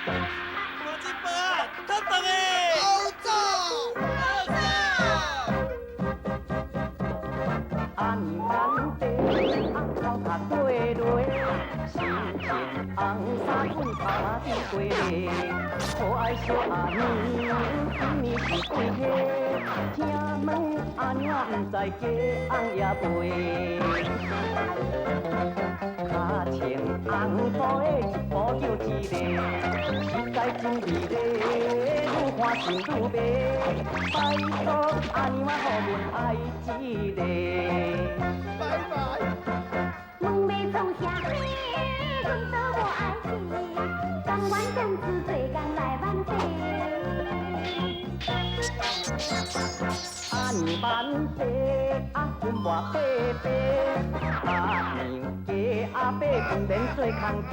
无这饭啊，较饭的。好走，好走。阿娘万地，阿头壳对落，心情红衫粉拍伫过咧，可爱小阿娘，今年是几岁？请问阿娘毋知鸡红也袂？尻穿红布的一步就一个，实在真美丽，愈看心愈迷。拜托阿娘啊，予阮爱一个。拜拜。问欲创啥物，阮都无爱去，甘愿踮此做工来挽地。阿娘万地，阿粉磨白白，阿娘鸡阿伯不免做工课，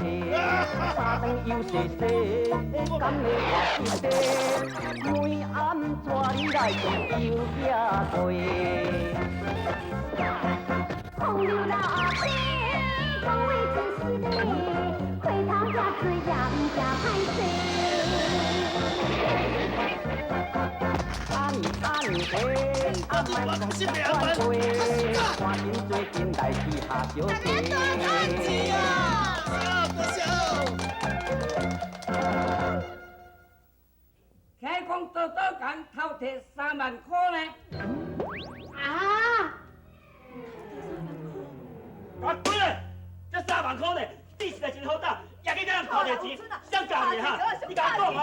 三顿又细细，敢会活一地？每暗带你来装油寄过。风流老阿伯，讲话真失礼，回头遐水也毋惊歹势。阿娘阿娘嘿，阿莫讲这款话，赶紧做阵来去下小地。钱啊！多谢。听讲多多共偷提3万箍呢？啊！啊对嘞，這三萬箍呢，你實在真好膽，也去共人偷提錢，誰教你哈？你共我講啊！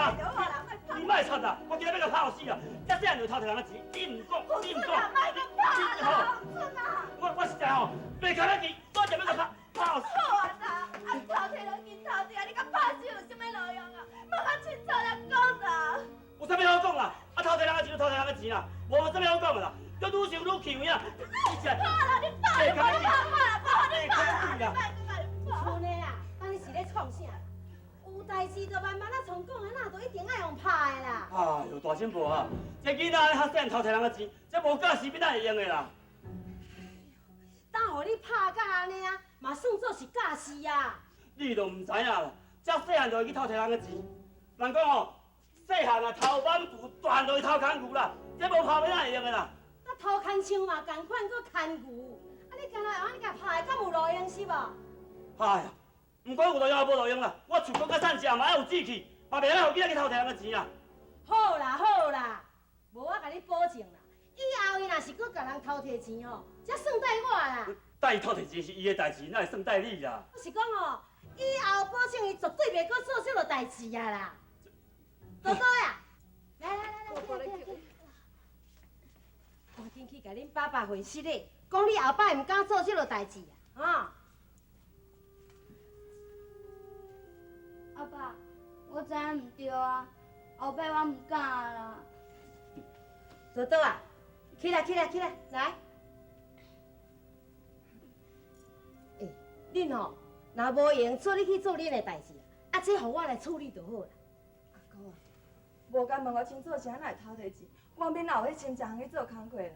你莫插啦，我今日欲共拍死啊！這細漢就偷提人的錢，你毋講，你毋講，你吼，我實在吼，袂堪得去，我就欲共拍拍死。好啊啦，啊偷提人錢偷提啊，你共拍死有啥物路用啊？莫較清楚來講啦。有啥物好講啦？啊偷提人的錢就偷提人的錢啦，無啥物好講的啦。這愈想愈氣有影，你這拍啦，你拍，你拍啦，拍你拍啦，賰的啦，当你是咧創啥？有代誌就慢慢仔創講啊，哪都一定愛予拍的啦。哎喲，大嬸婆啊，這囡仔較細漢偷提人的錢，這無教示欲哪會用的啦？當予你拍甲按呢啊，嘛算做是教示啊。你都毋知影啦，這細漢就會去偷提人的錢。人講吼，細漢啊偷挽牛，大漢就會偷牽牛啦。這無拍欲哪會用的啦？啊，偷牽槍嘛仝款，閣牽牛，啊你敢若會按呢共拍的，敢有路用是無？哎呀，毋管有路用抑無路用啦，我厝講甲散食嘛愛有志氣，嘛袂使予囡仔去偷提人的錢啦。好啦好啦，無我共你保證啦，以後伊若是閣共人偷提錢吼，才算代我啦。代伊偷提錢是伊的代誌，哪會算代你啦？我是講吼，以後保證伊絕對袂閣做這落代誌啊啦。多多呀，來來來來，起來起來。趕緊去共恁爸爸回失禮，講你後擺毋敢做這落代誌啊！哈。阿爸，我知影毋對啊，後擺我毋敢啊啦。多多啊，起來起來起來，來。欸，恁吼，若無閒做你去做恁的代誌，啊，這予我來處理就好啦。阿姑啊，無共問我清楚是按怎會偷提錢，我免哪有彼心情去做工課啦。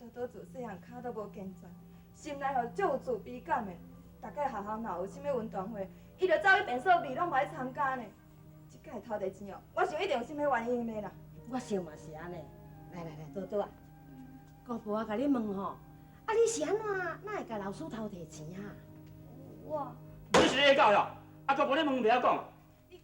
多多自細漢跤都無健全，心內吼足有自卑感的。逐擺學校若有啥物運動會，伊就走去便所避，攏無愛參加呢。這擺偷提錢哦，我想一定有啥物原因的啦。我想嘛是按呢。來來來，多多啊，姑婆啊，共你問吼，啊你是按怎，哪會共老師偷提錢啊？我，你是咧教呀？啊，姑婆你問袂曉講。你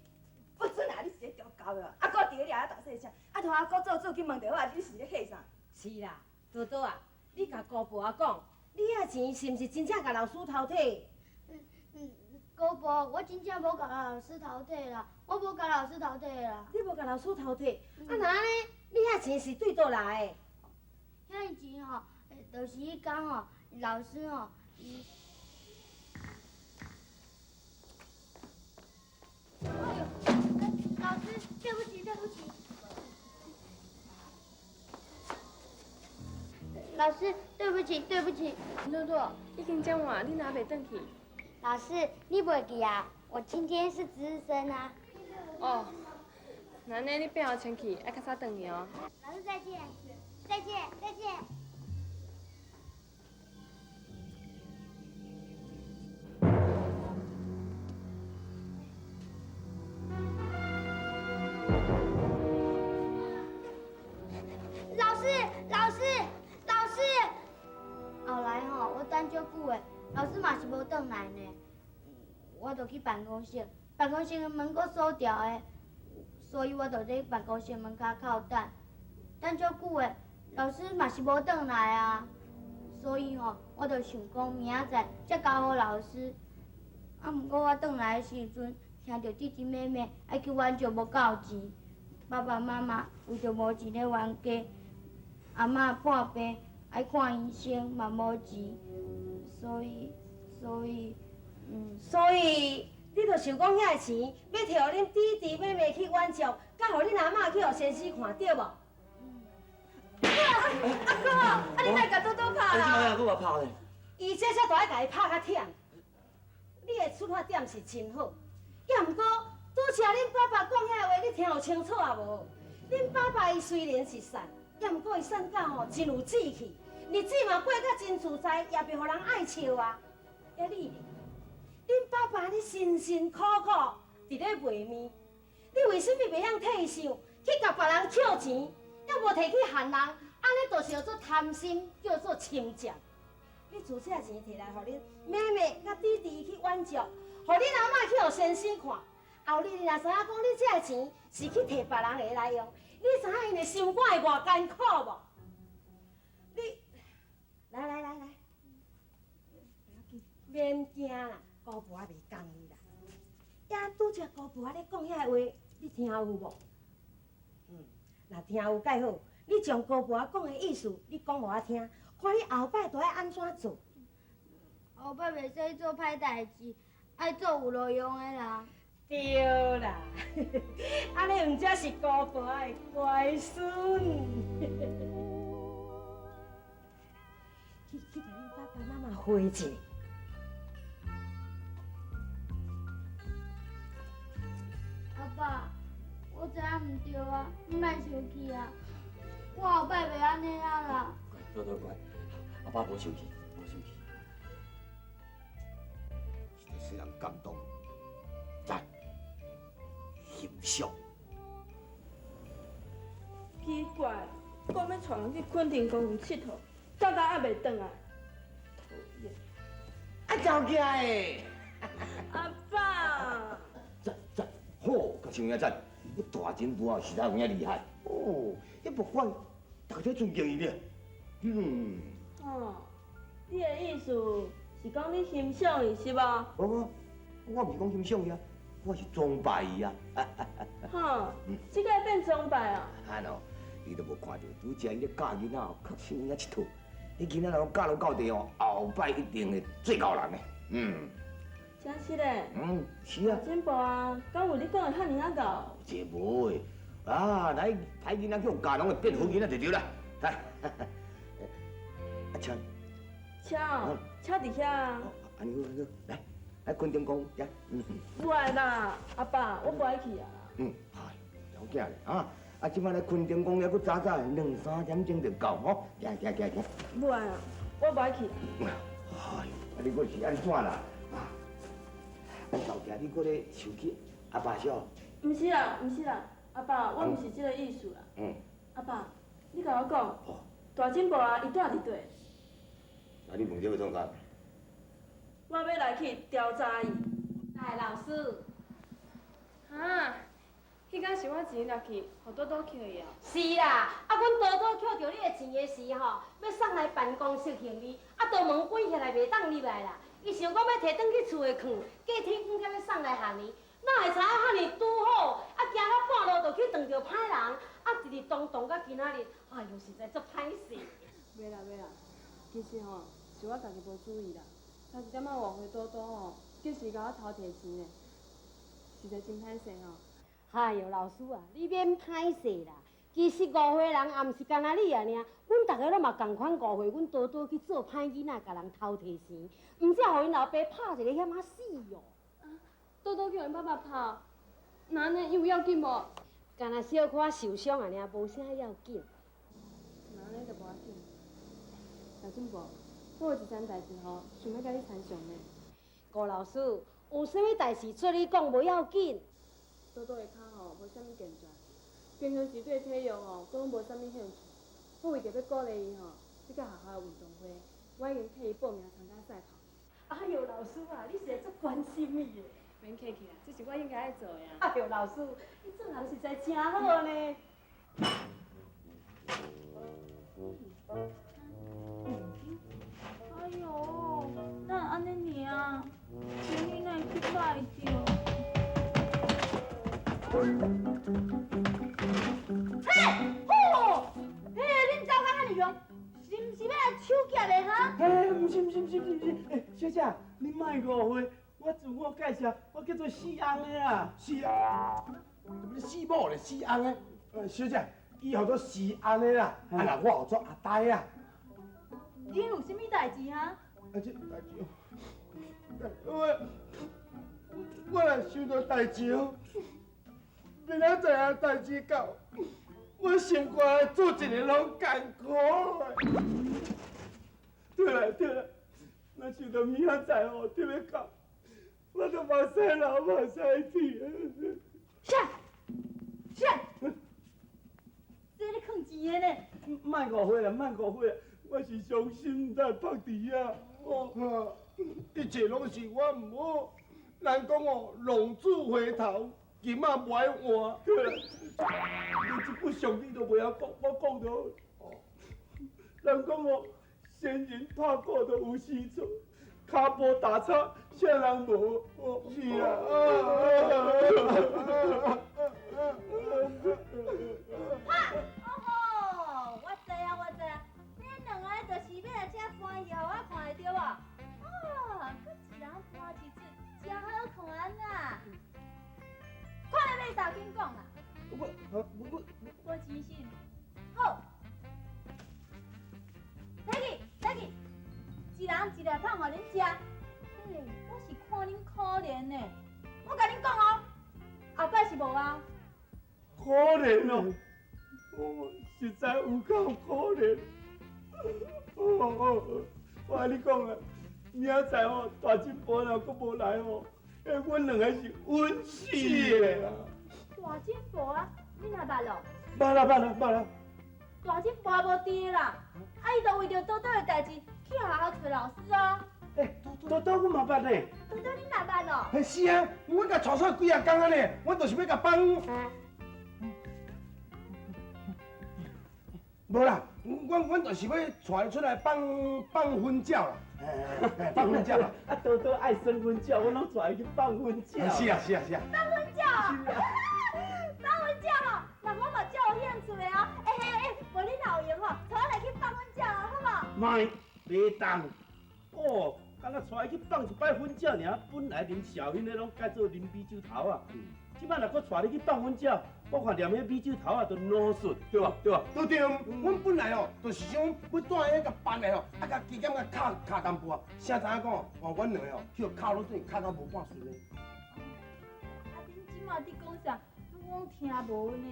不准啊！你是咧調教的，阿姑佇咧遐大細聲，啊，予阿姑做主去問就好啊！你是咧嚇啥？是啦，多多啊，你共姑婆啊講，你遐錢是毋是真正共老師偷提？姑婆，我真正無共老師偷提啦，我無共老師偷提啦。你無共老師偷提，啊若按呢？你遐錢是對佗來的？遐錢吼，就是彼工吼，老師吼，伊。哎喲，老師，對不起，對不起。老師，對不起，對不起。多多，已經這晚，你哪袂轉去？老師，你袂記啊？我今天是值日生啊。哦，那按呢你變好穿去，愛較早轉去哦。老師再見，再見，再見。久的，老师嘛是无转来呢。我就去办公室，办公室的门阁锁牢的，所以我就伫办公室门跤口等，等足久的，老师嘛是无转来啊。所以吼，我就想讲明仔载才交予老师。啊，毋过我转来的时阵，听著弟弟妹妹爱去阮借无够钱，爸爸妈妈为著无钱咧冤家，阿嬷破病爱看医生嘛无钱，所以，所以，嗯。所以你就想讲遐个钱，欲提予恁弟弟妹妹去援助，佮予恁阿嬷去予先生看，对无？阿哥，啊你莫共多多拍啦！你这摆阁予拍咧？伊这才著爱共伊拍较忝。你的出发点是真好，也毋过拄才恁爸爸讲遐个话，你听有清楚啊无？恁爸爸伊虽然是散，也毋过伊散甲吼真有志气，日子嘛过甲真自在，也袂予人爱笑啊。啊你咧？恁爸爸你辛辛苦苦伫咧卖面，你为啥物袂晓替伊想，去共别人捡钱，也无提去害人？按呢就是叫做贪心，叫做侵占。你自这钱提来，予恁妹妹佮弟弟去援助，予恁阿嬷去予先生看。后日你若知影讲你这个钱是去提别人的来用，你知影𪜶的心肝会偌艰苦无？你来来来来，免惊啦，姑婆仔袂共你啦。呀，拄才姑婆仔咧讲遐个话，你听有无？嗯，若听有盖好，你将姑婆仔讲的意思，你讲予我听，看你后摆著爱按怎做。后摆袂使做歹代志，爱做有路用的人。对啦，按呢毋才是姑婆仔的乖孙。去去，共恁爸爸妈妈回一下。阿爸，我知影毋对啊，你莫生气啊，我后摆袂按呢啊啦。乖，多多乖，阿爸无生气，无生气。实在使人感动，赞，欣赏。奇怪，讲欲带人去昆亭公园𨑨迌，到今犹袂转来，讨厌！啊，走起来！阿爸，赞赞，好，较像影赞，彼大金母啊，实在有影厉害。哦，彼不管，大家尊敬伊咧。嗯。哦，你的意思是讲你欣赏伊是无？无无，我毋是讲欣赏伊啊，我是崇拜伊啊。吼，这个变崇拜啊？啊喏，你都无看著，拄才伊咧教囡仔哦，确实有影𨑨迌。彼囡仔若教落到地哦，后摆一定会做高人的。嗯。真实嘞？嗯，是啊。进步啊，敢有你讲的遐尔仔𠢕？这无的，啊，来歹囡仔去予教，拢会变好囡仔就对啦。来，啊车。车哦，车伫遐啊。按呢好，按呢好，来，来昆亭公园，嗯。无爱啦，阿爸，我无爱去啊。嗯，哎，了解咧啊。啊，这摆来昆亭公园，阁早早两三点钟就到吼，行行行行。无爱啊，我无爱去。哎呦，啊你阁是按怎啦？啊，老家你阁咧生气，阿爸笑。毋是啦，毋是啦，阿爸，我毋是这个意思啦。嗯。阿爸，你共我讲，大进步啊，伊住伫佗？啊，你问这欲创啥？我欲来去调查伊。来，老师。哈？彼工是我钱落去，予多多扣去啊。是啦，啊，阮多多扣著你的钱的时吼，欲送来办公室还你，啊，都门关起来袂当入来啦。伊想讲欲提转去厝内囥，过天光才欲送来还伊，哪会知影遐尔拄好，啊，行到半路就去撞著歹人，啊，直直咚咚到今仔日，哎哟，实在足歹势。袂啦袂啦，其实吼是我家己无注意啦。头一点仔误会多多吼，及时共我偷提钱的，实在真歹势吼。哎哟，老师啊，你免歹势啦。其实误会人也毋是干焦你尔，阮逐个拢嘛仝款误会，阮多多去做歹囡仔，共人偷提钱，毋才予𪜶老爸拍一个险仔死哦。啊，多多去予𪜶爸爸拍，那按呢伊有要紧无？干焦小可受伤尔，无啥要紧。那按呢就无要紧。老进步，我有一件代志吼，想欲佮你参详呢。吴老师，有啥物代志做你讲无要紧。多多的跤吼无啥物健全，平常时对体育吼阁拢无啥物兴趣。我为著欲鼓励伊吼，这个学校的运动会，我已經替伊報名參加賽跑。哎喲，老師啊，你實在足關心伊的。免客氣啦，這是我應該愛做的啊。哎喲，老師，你做人實在真好呢。哎喲，哪會按呢爾？生意哪會去歹著？嘿，吼！嘿，恁走甲遐爾凶，是毋是欲來搶劫的哈？嘿，毋是毋是毋是毋是，欸，小姐，你莫誤會，我自我介紹，我叫做四翁的啦。四翁？怎麼四某咧？四翁的？小姐，伊號做四翁的啦，啊，若我號做阿呆啊。恁有啥物代誌哈？啊，這代誌，我若想著代誌哦，明仔載啊代誌到，我心肝做一个攏艱苦。對啦對啦，若想著明仔載哦，就欲到，我都目屎流目屎滴。啥？啥？這咧囥錢的呢？莫誤會啦，莫誤會啦，我是傷心，毋知會放佇遐。哦，一切攏是我毋好。人講哦，浪子回頭，金仔無愛換。對啦，連一句俗語都袂曉講，我講著好。人講哦，仙人拍鼓都有事做，跤步踏錯，啥人無？哦，是啊。哦，我知啊，我知啊，恁兩个就是欲來這搬戲，予我看的對無？哦，閣一人搬一出，真好看啊！看欲欲啥，緊講啦。我我真心好，提去提去，一人一粒糖予恁食。嘿，我是看恁可憐呢，我共恁講哦，後擺是無啊。可憐哦，哦，實在有夠可憐。哦，我共你講啊，明仔載吼大金婆若閣無來吼，欸，阮兩个是穩死的啦。大金婆啊，恁也捌咯？捌啦捌啦捌啦。大金婆無佇啦，啊，伊就為著多多的代誌去學校揣老師啊。欸，多多阮嘛捌呢。多多恁也捌咯？嘿，是啊，阮共帶出來幾仔工啊呢，阮就是欲共放。無啦，阮就是欲帶伊出來放放薰鳥啦，放薰鳥啦。啊，多多愛耍薰鳥，阮攏帶伊去放薰鳥。是啊是啊是啊。放薰鳥啊！放薰鳥吼，那我嘛足有興趣的哦。欸欸欸，無恁若有閒吼，帶我來去放薰鳥啊，好無？莫，袂當。哦，敢若帶伊去放一擺薰鳥爾，本來啉紹興的攏改做啉米酒頭啊。這擺若閣帶你去放薰鳥，我看連彼米酒頭仔都老實，對無？對無？對對，阮本來哦，就是想欲帶彼個辦的吼，啊，共加減共敲敲淡薄啊。誰知影講哦，阮兩個哦，去予敲落轉，敲到無半順的。啊，恁這馬佇講啥？我攏聽無呢。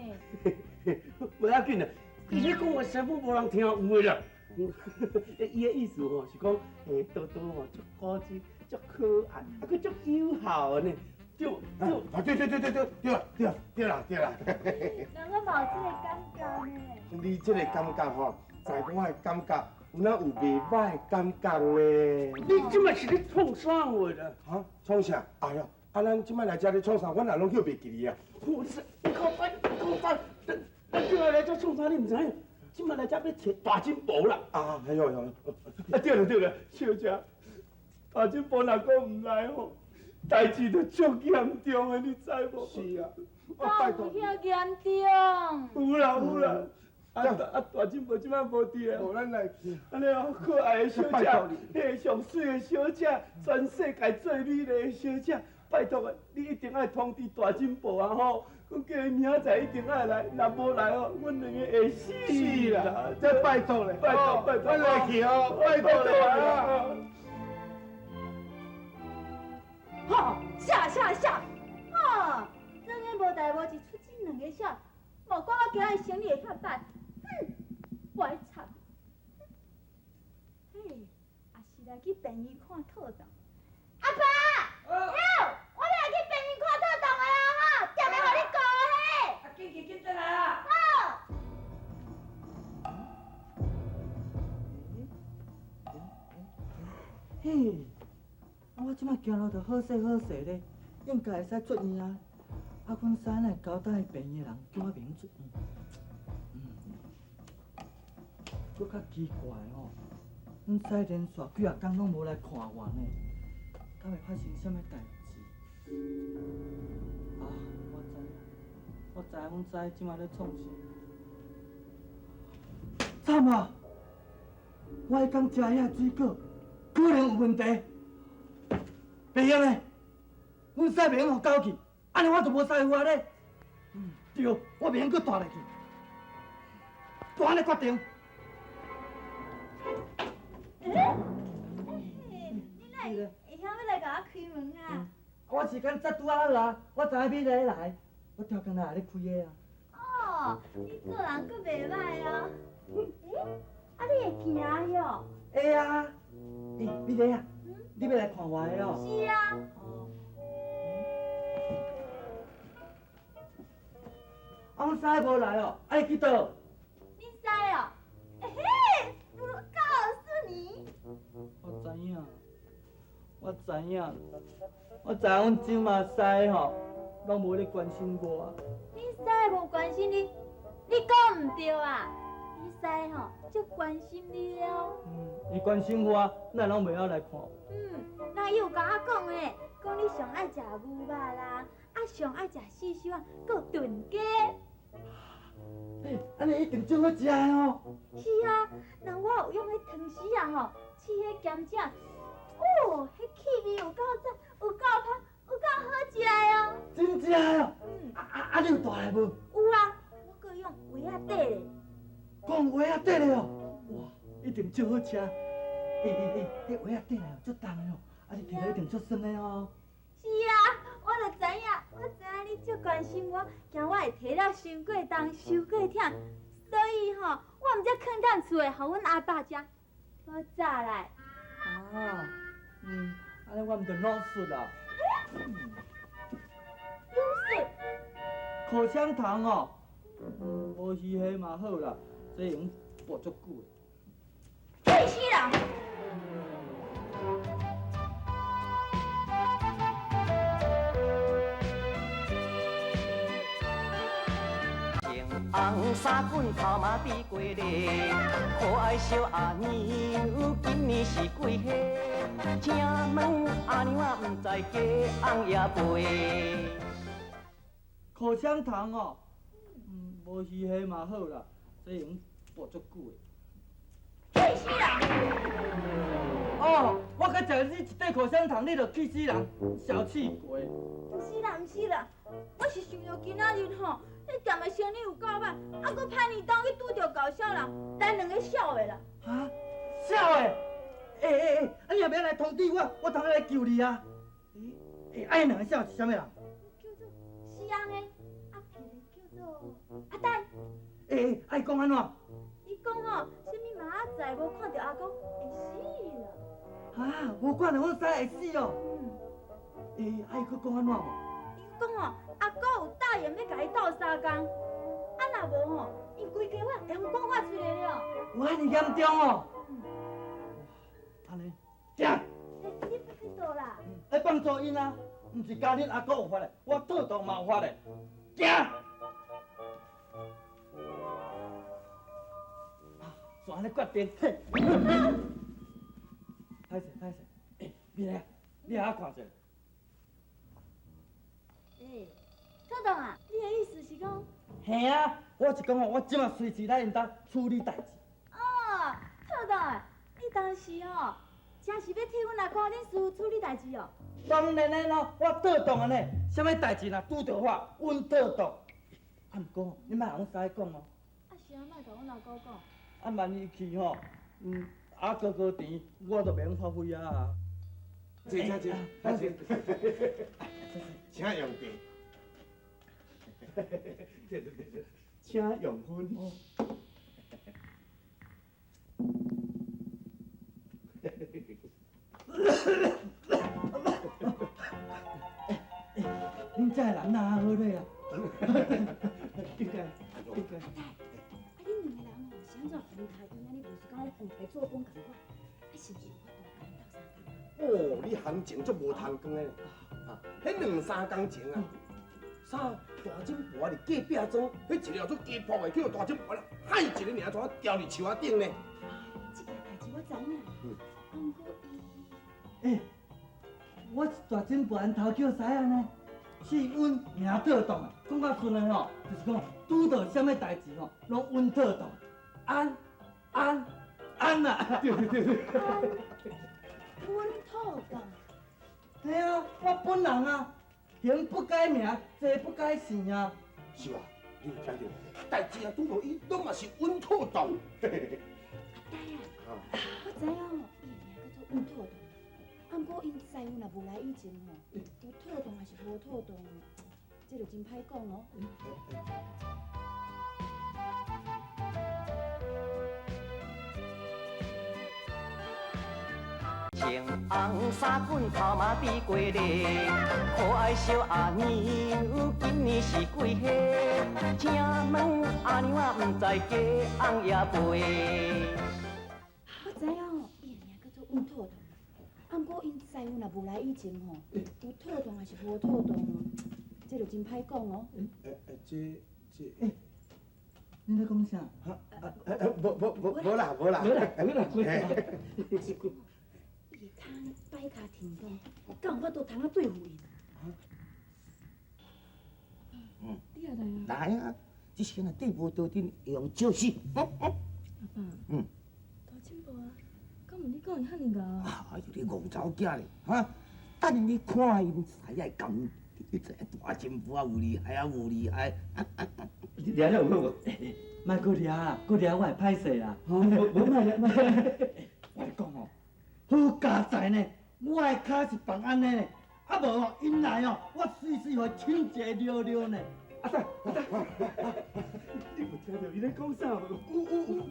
無要緊啦，伊咧講話啥物無人聽有的啦。伊的意思吼是講，欸，多多吼足古錐、足可愛，啊，閣足友好的呢。對對啊，對對對對對對啦對啦對啦對啦。人我嘛有這個感覺呢。你這個感覺吼，在我的感覺，有哪有袂歹的感覺呢？你這擺是咧創啥話啦？哈？創啥？哎喲，啊，咱這擺來遮咧創啥？阮也攏叫袂記哩啊。我是，你夠歹，夠歹，咱這擺來遮創啥？你毋知影？這擺來遮欲揣大金婆啦！啊，哎喲喲，啊對了對了，小姐，大金婆若閣毋來吼，代誌就足嚴重的，你知無？是啊，我哪拜託。有遐嚴重？有啦有啦，啊啊大金婆這擺無佇無咱來去。按呢哦，可愛的小姐，拜託彼個上媠的小姐，全世界最美麗的小姐，拜託啊，你一定愛通知大金婆啊吼！講叫伊明仔載一定愛來，若無來哦，阮兩個會死啦！這拜託咧，拜託拜託，咱來去哦，拜託咧啊！吼，啥啥啥！吼，真个無代無誌出這兩個痟，莫怪我今日生理會遐歹，哼，白插！嘿，也是來去病院看套動。阿爸，哟，我欲來去病院看套動的啊吼，踮咧予你顧嘿。啊，緊去緊轉來啊！好。欸，啊我這擺行路就好勢好勢咧，應該會使出院啊。啊，阮師哪會交代病院的人叫我袂用出院？嗯，閣較奇怪吼，阮師連續幾仔工攏無來看我呢，敢會發生啥物代誌？啊，我知影，我知影阮師這擺咧創啥？慘啊！我彼工食遐水果，可能有問題。袂用的，阮師袂用予狗去，按呢我就無師傅啊咧。嗯，對，我袂用閣帶入去，就按呢決定。欸，你哪會曉欲來共我開門啊？我時間才拄仔好啊，我知影你來來，我刁工來咧開的啊。哦，你做人閣袂䆀哦。欸，啊你會行喲？會啊。欸，美麗啊，你欲來看我的哦？是啊。啊，阮師無來哦，啊伊去佗？恁師哦？欸嘿，不告訴你。我知影，我知影，我知影阮這馬師吼，攏無咧關心我。恁師無關心你，你講毋對啊！恁師吼足關心你的哦。嗯，伊關心我，哪會攏袂曉來看我？嗯，那伊有共我講的，講你上愛食牛肉啦，啊上愛食四手仔，閣有燉雞。欸，按呢一定足好食的哦。是啊，那我有用彼湯匙仔吼，試彼鹹食，哦，彼氣味有夠讚，有夠芳，有夠好食的哦。真正的哦。嗯。啊，你有帶來無？有啊，我閣用鞋仔底咧。講鞋仔底咧哦，哇，一定足好食。欸欸欸，彼鞋仔底來足重的哦，啊你提來一定足酸的哦。是啊，我就知影，我知影你足關心我，驚我會提了傷過重、傷過忝，所以吼，我毋才囥踮厝的，予阮阿爸食。我早來。啊，嗯，按呢我毋就老實啦。老實。口香糖哦，嗯，無魚蝦嘛好啦，這會用跋足久的。氣死人！紅衫棍頭嘛滴過咧，可愛小阿娘，今年是幾歲？請問阿娘啊，毋知雞翁也袂。口香糖哦，嗯，無魚蝦嘛好啦，這會用跋足久的。氣死人！哦，我閣食你一塊口香糖，你就氣死人，小氣鬼！毋是啦，毋是啦，我是想著今仔日吼，彼店的生意有夠歹，啊，閣歹年冬去拄著搞痟人，咱兩個痟的啦。啊，痟的？欸欸欸，啊你若欲來通知我，我通來救你啊。欸，啊𪜶兩個痟是啥物人？叫做西安的，啊，一個叫做阿呆。欸欸，啊伊講按怎？伊講吼，啥物明仔載無看著阿公會死啦。啊，無看著阮師會死哦。嗯。欸，啊伊閣講按怎無？伊講吼，阿公有答應欲共伊鬥相共，啊若無吼，𪜶規家伙會予趕我出來了。有按呢嚴重哦？嗯。按呢，行。欸，你欲去佗啦？欲幫助𪜶啊，毋是干恁阿公有法的，我倒當嘛有法的。行。就按呢決定。嘿。歹勢歹勢，欸，你來，你來看者。欸，透洞啊，你的意思是講？嘿啊，我是講哦，我這馬隨時來𪜶兜處理代誌。哦，透洞啊，你當時哦，真是欲替阮阿哥恁師傅處理代誌哦？當然的咯，我倒當的呢，啥物代誌若拄著我，阮倒當。啊，毋過你莫共阮師講哦。啊，是按怎莫共阮阿哥講？啊，萬一去吼，嗯，啊哥哥甜，我就袂用發揮啊。坐坐坐，坐，請用茶。對對對，請用薰。恁遮的人哪好咧啊？应該，應該。啊，恁兩個人吼是按怎分開工按呢？無是講咧分開做工仝款？啊，是毋是有法度共𪜶鬥相共啊？哦，你行情足無通講的，啊，彼兩三工前啊，啥大金婆佇隔壁莊，彼一个足雞婆的，去予大金婆咧害一个爾，怎吊佇樹仔頂呢？這件代誌我知影，啊，毋過伊，欸，我是大金婆𪜶頭抾師仔呢，是阮名妥當的，講較順的吼，就是講拄著啥物代誌吼，攏穩妥當，安安安啊！對對對對。穩妥當。對啊，我本人啊，形不改名，坐不改姓啊。是啊，你有聽著？代誌啊，拄著伊攏嘛是穩妥當。阿呆啊，我知影吼，伊的名叫做穩妥當。啊，毋過𪜶師傅若無來以前吼，有妥當還是無妥當，這就真歹講哦。穿紅衫裙頭毛滴過咧，可愛小阿娘今年是幾歲？請問阿娘啊，毋知嫁翁也未？我知影吼，伊的名叫做穩妥當。啊，毋過𪜶師傅若無來以前吼，有妥當還是無妥當，這就真歹講哦。這，你咧講啥？無無無無啦無啦無啦無啦。伊的跤擺跤停當，敢有法度通啊對付𪜶？嗯。你也來啊？來啊！只是若對無桌陣會用招死。阿爸。嗯。大進步啊！敢毋你講伊遐爾𠢕啊？哎呦，你戇查某囝咧，哈！等下你看𪜶師仔講，你知影大進步啊有厲害啊有厲害。掠了有好無？莫閣掠啦，閣掠我會歹勢啦。無無莫掠莫掠。我咧講哦，好佳哉呢，我的跤是放按呢呢，啊無哦，𪜶來哦，我隨時予伊搶一個溜溜呢。阿仔，阿仔，你有聽著伊咧講啥無？有有有有，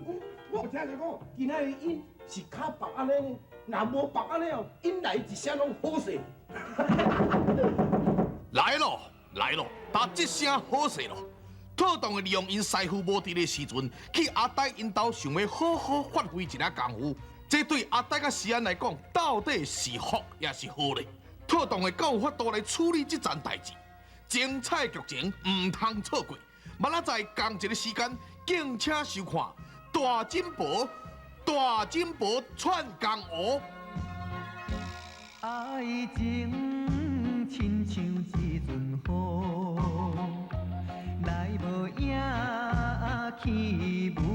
我有聽著講，今仔日𪜶是跤縛按呢呢，若無縛按呢哦，𪜶來一聲攏好勢。來咯，來咯，打這聲好勢咯！妥當的利用𪜶師傅無佇的時陣，去阿呆𪜶兜，想欲好好發揮一下功夫。這對阿呆佮思安來講，到底是福抑是禍咧？妥當的敢有法度來處理這層代誌？精彩劇情毋通錯過。明仔載仝一个時間，敬請收看《大金婆》，大金婆串江湖。愛情親像一陣雨，來無影去無